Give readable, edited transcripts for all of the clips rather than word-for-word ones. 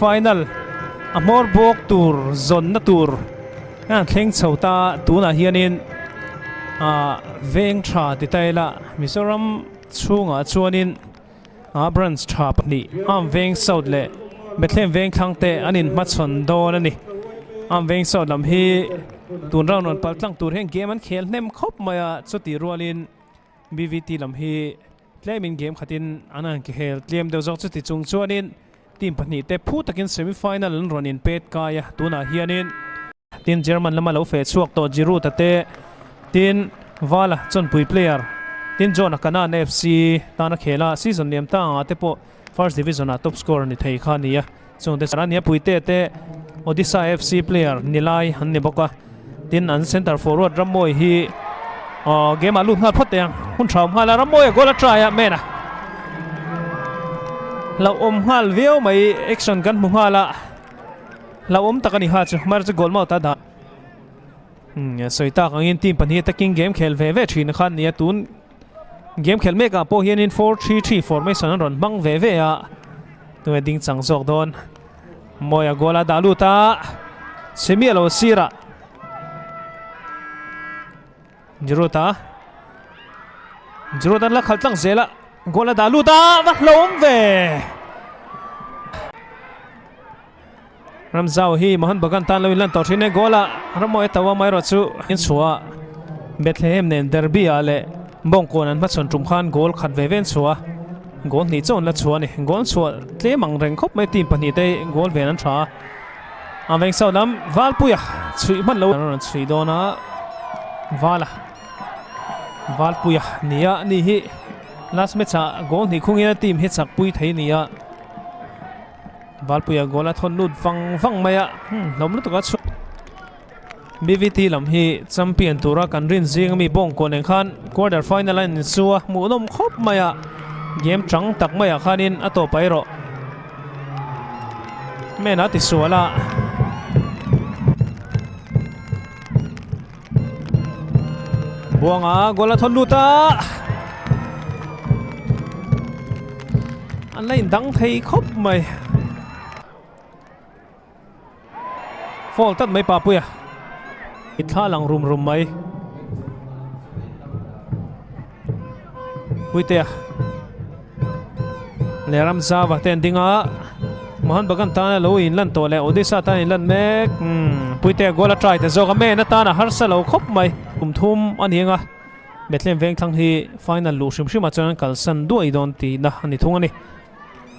final a hmawr bawk tur zawnna tur a thleng chho ta tunah hianin ah veng tha ti ta ila Mizoram chhungah chuanin a branch tha pahnih Arm Veng South leh Bethlehem Veng thlang te an inhmachhawn dawn a ni. Arm Veng South lam hi tun round rawn pal tlang tur hian game an khel hnem khawp mai a, chutih rualin BVT lam hi tlemin game khatin an han khel tlem deuh zawk chuti chung chuanin team pahnih te phu takin semi final an rawn inpet kai a, tunah hianin Tin German lama lo feh chhuak tawh Giroud a te, tin Vala chawnpui player, tin John a Kanan FC tana khel a, season liam ta anga te pawh First Division ah top scorer ni thei kha a ni a, chung te Sarania Puite te Odisha FC player ni lai an ni bawk a, tin an centre forward Rammawi hi aw game ah lut nghal phawt teh ang, hun tha awm nghal a, Rammawi a goal a try a, man a hlauhawm nghal viau mai action kan hmu nghal a. Hlauhawm tak a ni kha chu mar chu goal mouth a dah. Umm sawi tak angin team pahnih attacking game khel ve ve thin kha ania tun game khel mek ah pawh hianin 4-3-3 formation an rawn hmang ve ve a tunge ding chang zawk dawn Mawia goal a dah lut a chhe miah lo sirah Giroud a Giroud an la khalh tlang zel a goal a dah lut a va hlauhawm ve Ramzau hi Mohan Bagan tan lo in lan tawh thin e goal a Rammawi a to a amaherawh chu in chhuah Bethlehem nen derby ah leh Bawngkawn an hmachhawn tum khan goal khat ve ve an chhuah a goal hnih chauh an la chhuah a ni goal chhuah tlem ang reng khawp mai team pahnih te goal ven an tha a a veng sau lam Valpuia chhuih hman lo an rawn chhuih dawn a Vala Valpuia nia ni hi last match ah goal hnih khungin a team hi chak pui thei nia. Valpuia goal a thawn lut vang vang mai a, hlawm lutuk a chhuak. BVT lam hi champion tura kan rin zing ami Bawngkawn nen khan quarter final a insu a, hmuhnawm khawp mai a, game chang tak maiah khanin a tawp a erawh men a tisual a. Buanga goal a thawn lut a, an la indang thei khawp mai. Foul tat mai Papuia, i thla lang rum rum mai. Puitea leh Ramzava te an ding a, Mohan Bagan tana lo inlan tawh leh Odisha tan inlan mek. Umm Puitea goal a try ta zawk a, man atana harsa lo khawp mai. Kum thum a ni ang a, Bethlehem Vengthlang hi final luh hrim hrimah chuan an kalsan duai dawn tihna a ni thung a ni.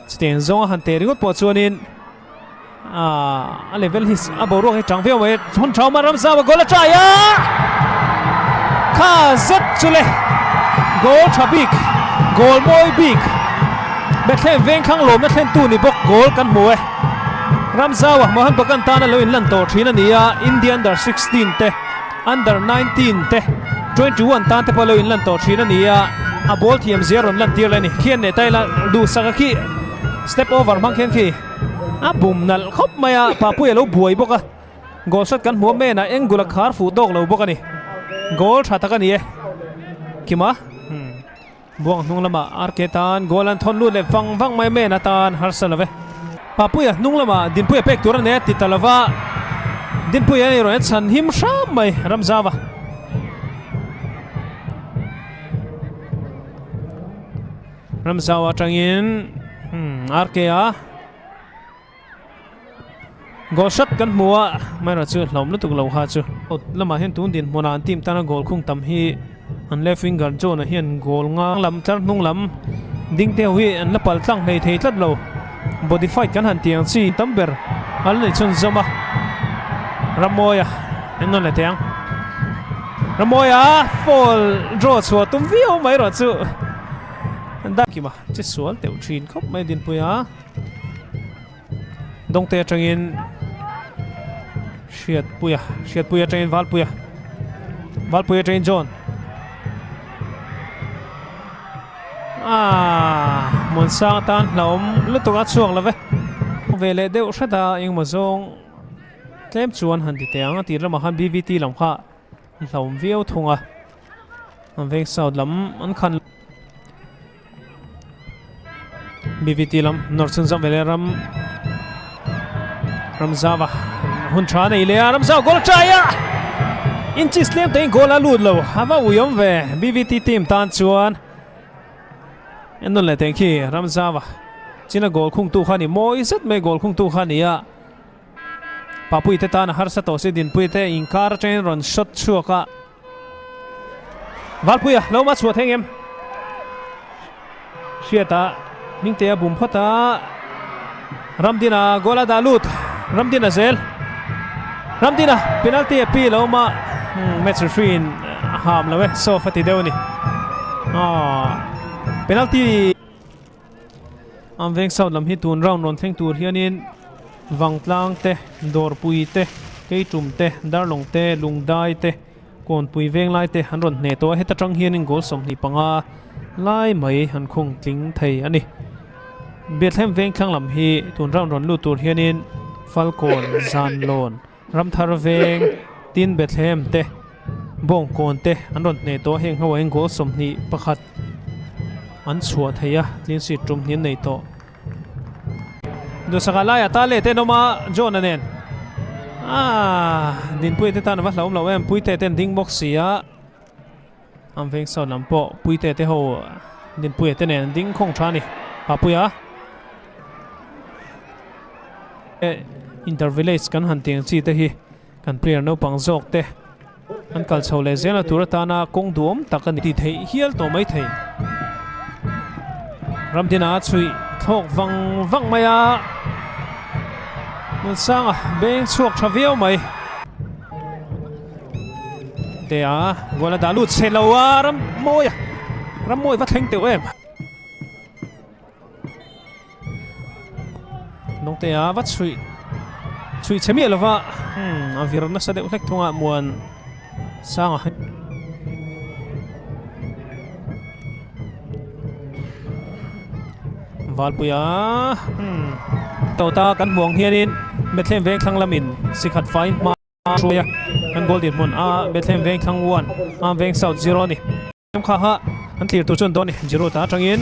Chutiang zawnga han teh ringawt pawh chuanin aaa a level hi a boruak hi chang viau mai. Hun tha awm a, Ramzava goal a try a, kha zet chu le goal tha bik, goal mawi bik, Bethlehem Vengthlang lawmna thlentu ni bawk goal kan hmu e. Ramzava Mohan Bagan tana lo inlan tawh thin a ni a, India under 16 te, under 19 te, 21 tan te pawh lo inlan tawh thin a ni a, a ball thiam zia rawn lan tir leh a ni. Khian leh taila duhsak a khi step over hmang khian khi a bum nalh khawp mai a, Papuia a lo buai bawk a, goal shot kan hmu a men a angle a khar fuh tawk lo bawk a ni, goal tha tak a ni e. Kima Buang hnung lamah RK tan goal an thawn lut leh vang vang mai men atan harsa lo ve. Papuia hnung lamah Dinpuia pek tur a nei a ti ta lova, Dinpuia a erawh hian chhan him hram mai Ramzava. Ramzava atangin RK a goal shot kan hmu a, amaherawh chu hlawm lutuk lo kha chu. Lamah hian tun dinhmunah an team tana goal khung tam hi an left winger John-a hian goal nga lam tlar hnung lam ding te ho hi an la pal tlang hlei thei tlat lo. Body fight kan han tih ang chi tam ber a la nei chhunzawm a, Ramawia en nawn leh teh ang. Ramawia foul draw chhuah tum viau mai erawh chu Dakima che sual teuh thin khawp mai Dinpuia. Dawngte atangin Hriatpuia Hriatpuia atangin Valpuia Valpuia atangin John Ah Muansang atan hlauhawm lutuk a chhuak lo ve. Ve leh deuh hret a engemaw zawng tlem chuan han ti teh ang a tir lamah khan BVT lam kha hlauhawm viau thung a. An veng south lam an khan BVT lam nawr chhun zawm veleh ram. Ramzava hun tha nei leh a, Ramzava goal a try a! Inches tlem te in goal a lut lo, a va ui awm ve BVT team tan chuan. En nawn leh teng khi Ramzava china goal khungtu kha a ni, mawi zet mai goal khungtu kha a ni a. Papui te tan a harsa tawh si Dinpui te inkar atangin rawn shot chhuak a. Valpuia lo ma chhuah thei ngem? Hriata Hmingtea bum phawt a, Ramdina goal a dah lut, Ramdina zel, Ramdina penalty a pi lo ma match referee in a ham lo e, soft a ti deuh a ni. Penalty An veng south lam hi tun round rawn thleng tur hianin Vangtlang te, Dawrpui te, Keitum te, Darlawng te, Lungdai te, Kawnpui venglai te an rawn hneh tawh a, heta tang hianin goal 25 lai mai an khung tling thei a ni. Bethlehem vengthlang lam hi tun round rawn lut tur hianin Falkawn, Zanlawn, Ramthar veng, tin Bethlehem te, Bawngkawn te an rawn hneh tawh a, heng ho ah hian goal 21 an chhuah thei a, clean sheet tum hnih an nei tawh. Duhsaka laiah ta leh ten awm a, John-a nen aah Dinpuia te tan a va hlauhawm lo em, Puite te an ding bawk si a, an veng sawn lam pawh Puite te ho Dinpuia te nen an ding khawng tha a ni, Papuia Inter Village kan han tih ang chi te hi kan player naupang zawk te an kal chho leh zel a tur atana kawng duhawm tak a ni tih theih hial tawh mai thei. Ramdina a chhuih thlawk vang vang mai a, Nunsanga beng chhuak tha viau mai. Te a goal a dah lut chhe lo a, Rammawi a, Rammawi va thleng teuh em. Nungtea va chhuih chhuih chhe miah lova umm a vir nasa deuh hlek thung a muan sanga Valpuia umm tawta kan hmuh ang hianin Bethlehem veng thlang lamin sikhat fai hma hruai a kan goal dinhmun a Bethlehem veng thlang 1 Am veng south 0 a ni. Kha kha an thlir tur chuan dawn a ni Giroud atangin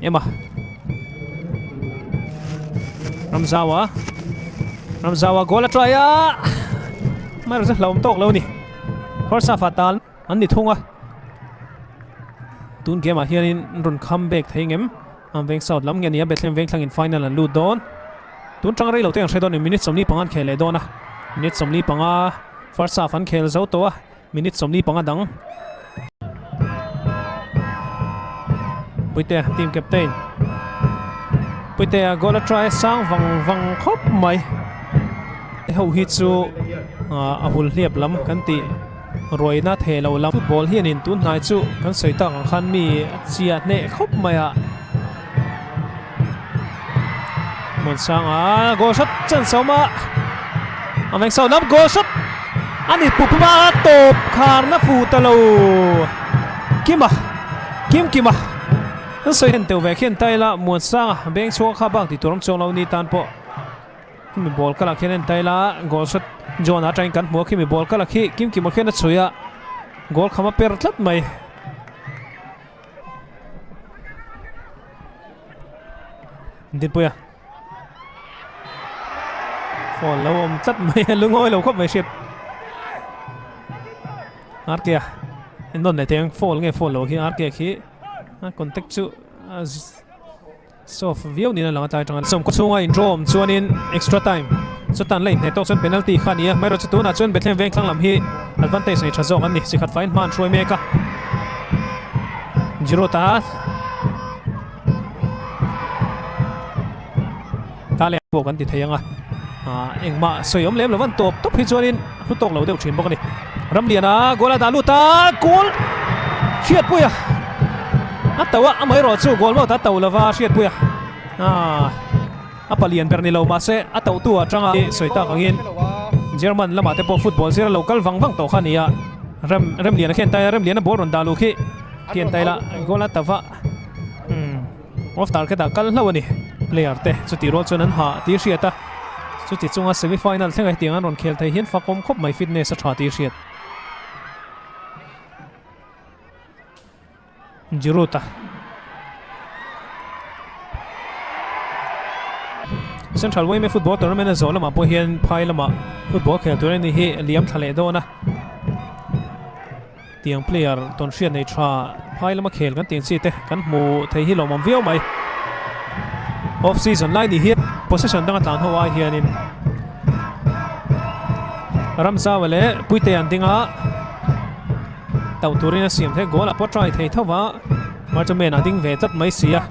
Emma Ramzawa Ramzawa goal a try a Mahrawh chu hlauhawm tawk lo a ni First half ah tal an ni thung a tun game ah hianin an rawn come back thei ngem An veng south lam nge nia Bethlehem veng thlangin final an lut dawn tun tang rei lo te an hre dawn a ni minute 45 an khel leh dawn a minute 45 first half an khel zo tawh a. Minute 45 dang. Puitea team captain. Puitea goal a try sang vang vang khawp mai. Ho hi chu a hul hliap lam kan ti ruaina thei lo lam. Football hianin tun hnai chu kan sawi tak ang khan mi chia hneh khawp mai a. Muansanga goal shot chan sawma a veng sau lam goal shot ani pupuma tawp kharna fu ta lo kima kim kima an sawi hen teuh ve khian taila Muansanga beng chhuak kha bak ti tur awm chuang lo ni tan pawh khimi ball kala khian en taila goal shot John atangin kan hmu a khimi ball kala khi kim kima khian a chhui a goal khama per tlat mai. Dinpuia phone lo awm tlat mai a lungawi lo khawp mai hriat Arkia en nawn leh teng phone nge phone lo khi Arkia khi a contact chu a soft viau niin a lang a tlai atanga sawm chhunga in draw awm chuanin extra time chutan la inhneh tawk chuan penalty kha a ni a amaherawh chu tunah chuan Bethlehem veng thlang lam hi advantage nei tha zawk an ni sikhat faiin hma an hruai mek a Giroud a ta leh pawh kan ti thei ang a engmah sawi awm lem lo an tawp tawp hi chuanin hlu tawk lo deuh thin bawk a ni Ramliana goal a dah lut a goal Hriatpuia a to a amaherawh chu goal mawt a to lova Hriatpuia a palian ber ni lo mahse a to tu atanga sawi tak angin German lamah te pawh football zir a lo kal vang vang tawh kha a ni a Rem Remliana khian tai a Remliana ball rawn dah luh khi khian tai la goal a ta va umm off target ah kal hlauh a ni player te chuti rual chuan an hah tih hriat a chuti chunga semi final thlengah hetiang an rawn khel thei hian fakawm khawp mai fitness a tha tih hriat. Giroud a. Central YMA Football Tournament a zawh lamah pawh hian phai lamah football khel tur a ni hi liam thla leh dawn a. Tiang player tawn hriat nei tha phai lama khel kan tih chi te kan hmu thei hi lawmawm viau mai. Off season lai ni hi possession danga tlan ho ai hianin Ramzaua leh Puite an ding a, tauh turin a siam thei goal ah pawh try thei tho va, Marchumen a ding ve tlat mai si a.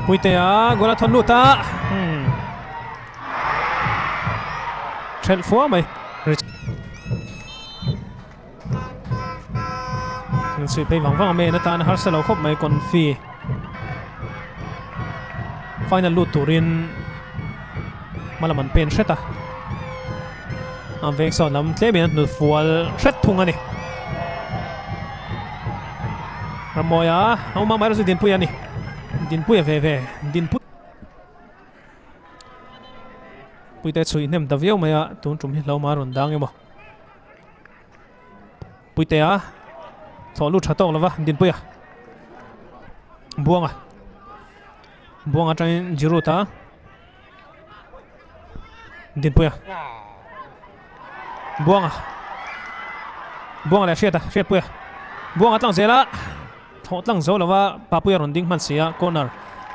Puitea goal a thawn lut a, umm thelh fua mai. An suih phei vang vang a main atan a harsa lo khawp mai confi final lut turin hmalam an pen hret a an veng sawn lam tlemin an hnut fual hret thung a ni Ramawia a awm a amaherawhchu Dinpuia a ni Dinpuia ve ve Dinpui Puite chhuih hnem ta viau mai a tun tum hi hlauhma a rawn dang emaw. Puitea thlawh lut tha tawk lova Dinpuia Buanga Buanga atangin Giroud a Dinpuia Buanga Buanga leh Hriata Hriatpuia Buanga tlang zel a thlawh tlang zo lova Papuia rawn ding hman si a corner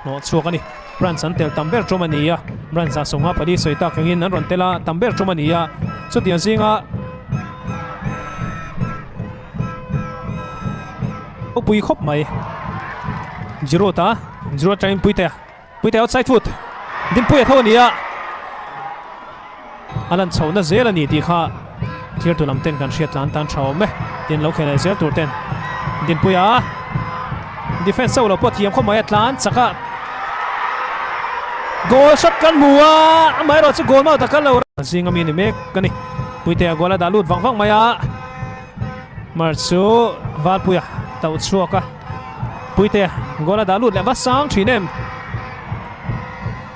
hnawh chhuak a ni Branch an tel tam ber tum a ni a Branch ah sawmnga pali sawi tak angin an rawn tel a tam ber tum a ni a chutiang zinga pui khawp mai Giroud a Giroud atangin Puitea Puitea outside foot Dinpuia tho a ni a a lan chhohna zel a ni tih kha thirtu lam ten kan hriat tlan tan tha awm e tin lo khel leh zel tur ten Dinpuia defense ho lo pawh thiam khawp mai a tlan chak a goal shot kan hmu a amaherawh chu goal mouth a kal lo zing ami ni mek a ni Puitea goal a dah lut vang vang mai a mar chu Valpuia tauh chhuak a Puitea goal a dah lut leh va sang thin em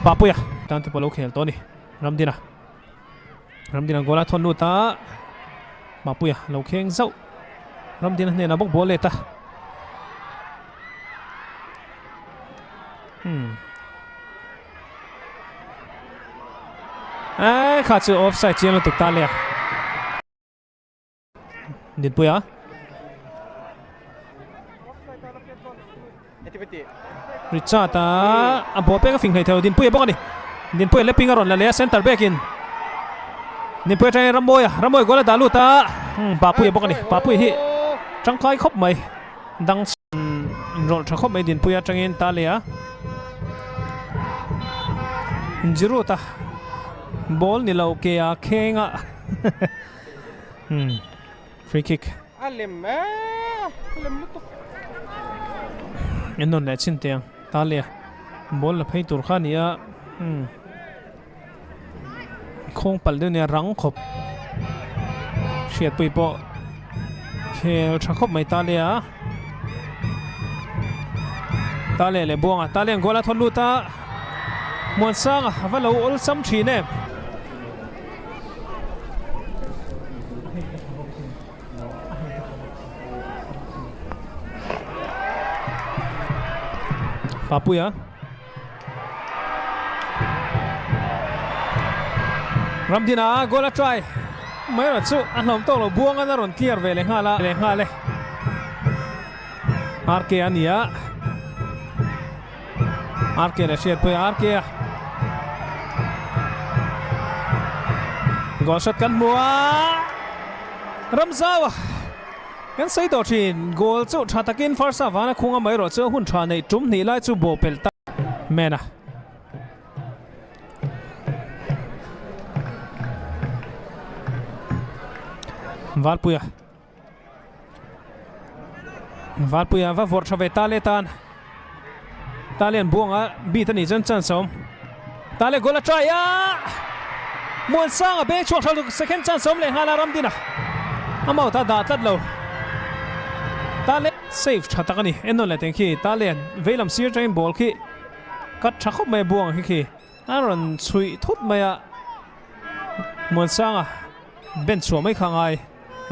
Papuia tan te pawh lo khel tawh a ni. Ramdina Ramdina goal a thawn lut a Mapuia lo kheng zauh Ramdina hnenah bawk ball let a Hmm Ai kha chu offside chiang lutuk ta le a. Dinpuia Richard a a ball pek a fing hleithei lo Dinpuia bawk a ni Dinpuia leping a rawn la leh a center back in Dinpuia atangin Ramawia Ramawia goal a dah lut a hmm Papuia bawk a ni Papuia hi tangkai khawp mai dang inrawlh tha khawp mai Dinpuia atangin ta leh a Giroud a ball ni lo ke a kheng a Hmm. Free kick. A lem e, a lem lutuk. En nawn leh chin teh ang. Ta leh a. Ball la phei tur kha a ni a. Hmm. Khawng palh deuh nia rang khawp. Hriatpui pawh khel tha khawp mai ta leh a. Ta leh leh buanga. Ta leh ang goal a thawn lut a. Muansanga a va lo awlsam thin em. Papuia Ramdina goal a try mai erawh chu a hlawm tawk lo buang an a rawn clear ve leh nghal a leh nghal e RK a ni a RK leh Hriatpuia RK a goal shot kan hmu a Ramzau a kan sawi tawh thin goal chu tha takin first half an a khung a mai erawh chu hun tha neih tum hnih lai chu bawh pelh ta man a. Valpuia Valpuia va vawrh tha ve ta le tan. Ta lian buanga beat a nih chuan chance a awm. Ta le goal a try a. Muansanga beng chhuak tha lutuk second chance a awm leh nghal a Ramdina. A mouth a dah tlat lo. Ta le save tha tak a ni. En nawn leh teng khi ta lian veilam sir atangin ball khi cut tha khawp mai a buanga khi khi a rawn chhuih thut mai a. Muansanga bench chhuah mai kha a ngai.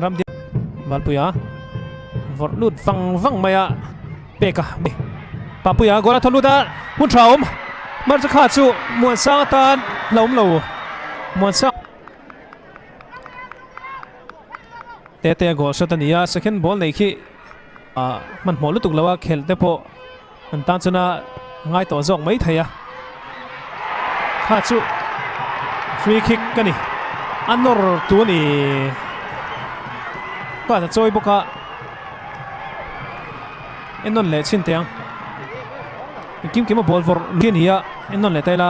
Ramdin Valpuia vawrh lut vang vang mai a. Peka Papuia goal a thaw lut a, hun tha awm Marcha kha chu Muansang atan la awm lo. Muansang Tete a goal shot a ni a, second ball nei khi hmanhmawh lutuk lo a khelh te pawh an tan chuan a ngai tawh zawk mai thei a. Kha chu free kick a ni, a nawr tu a ni. Khan a chawi bawk a. En nawn leh chhin teh ang. Engkim kim a ball vawrh khi a ni a, en nawn leh ta ila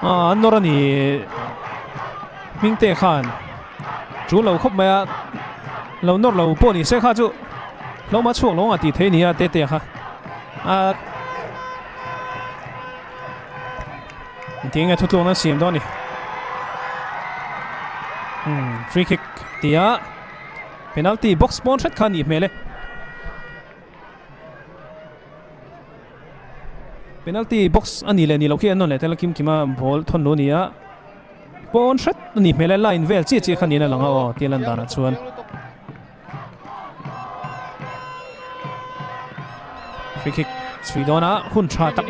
aaa an nawr a ni Hmingte khan tul lo khawp mai a, lo nawr lo pawh ni se kha chu hlawma chhuak lo ang a tih theih a ni a tete kha a Engtin nge thutluang an siam dawn a ni. Umm free kick ti a. Penalty box pawn hret kha a nih hmel e. Penalty box a nih leh nih loh khi an nawn leh tel a kim kim a ball thawn lu a ni a. Pawn hret a nih hmel e line vel chiah chiah kha niin a lang a aw tia lan danah chuan. Free kick chhui dawn a hun tha tak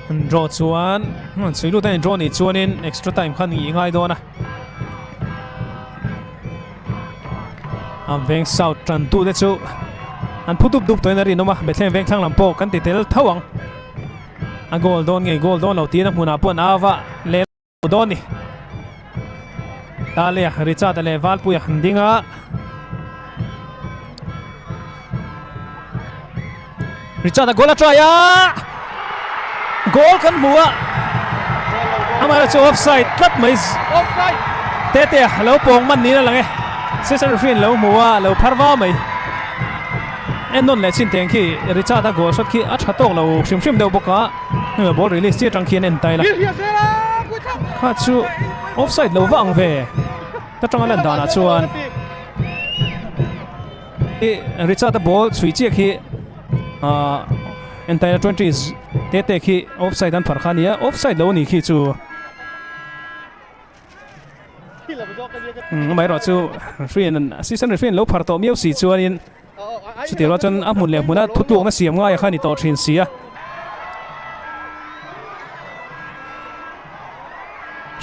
an draw chuan an chhui lut a in draw nih chuanin extra time kha nih ngai dawn a. An veng south tan tu te chu an phu dup dup tawhin a rinawm a Bethlehem veng thlang lam pawh kan ti tel tho ang a goal dawn nge goal dawn lo tiin a hmunah pawh an au a leh dawn ni Talia Richard leh Valpuia an ding a Richard a goal a try a goal kan hmu a amaherawh chu offside tlat mai tete a lo pawng man niin a lang e Cesar Refin lo hmu a lo phar va mai en nawn leh chin teng khi Richard a goal shot khi a tha tawk lo hrim hrim deuh bawk a hemi ball release chi atang khian en tai la kha chu offside lo va ang ve ta tanga lan danah chuan Richard a ball chhui chiah khi ah entire 20 te te khi offside an phar kha ania offside lo ni khi chu amaherawh chu referee an assistant referee an lo phar tawh miau si chuanin chutih rual chuan a hmun leh hmuna thutlukna siam ngaia kha a ni tawh thin si a.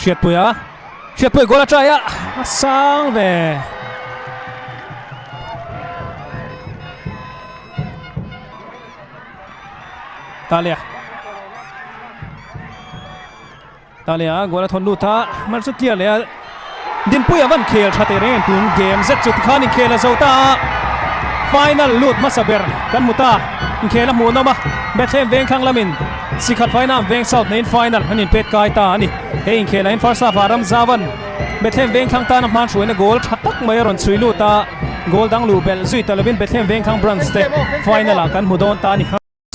Hriatpui a, Hriatpui goal a try a, a sang ve. Talia. Talia goal a thawn lut a, mar chu clear leh a. Dinpui a van khel tha teh reng em tun game zet chu tikhan inkhel a zo ta a, final lut hmasa ber kan hmu ta, inkhel a hmuh nawm a, Bethlehem Vengthlang lamin Sikhat Fainam Veng South neiin final an inpet kai ta a ni. He inkhelah hian first half ah Ramzavan Bethlehem Vengthlang tana hman hruaina goal tha tak mai a rawn chhui lut a, goal dang luh belh zui ta lovin Bethlehem Vengthlang branch te final ah kan hmu dawn ta a ni.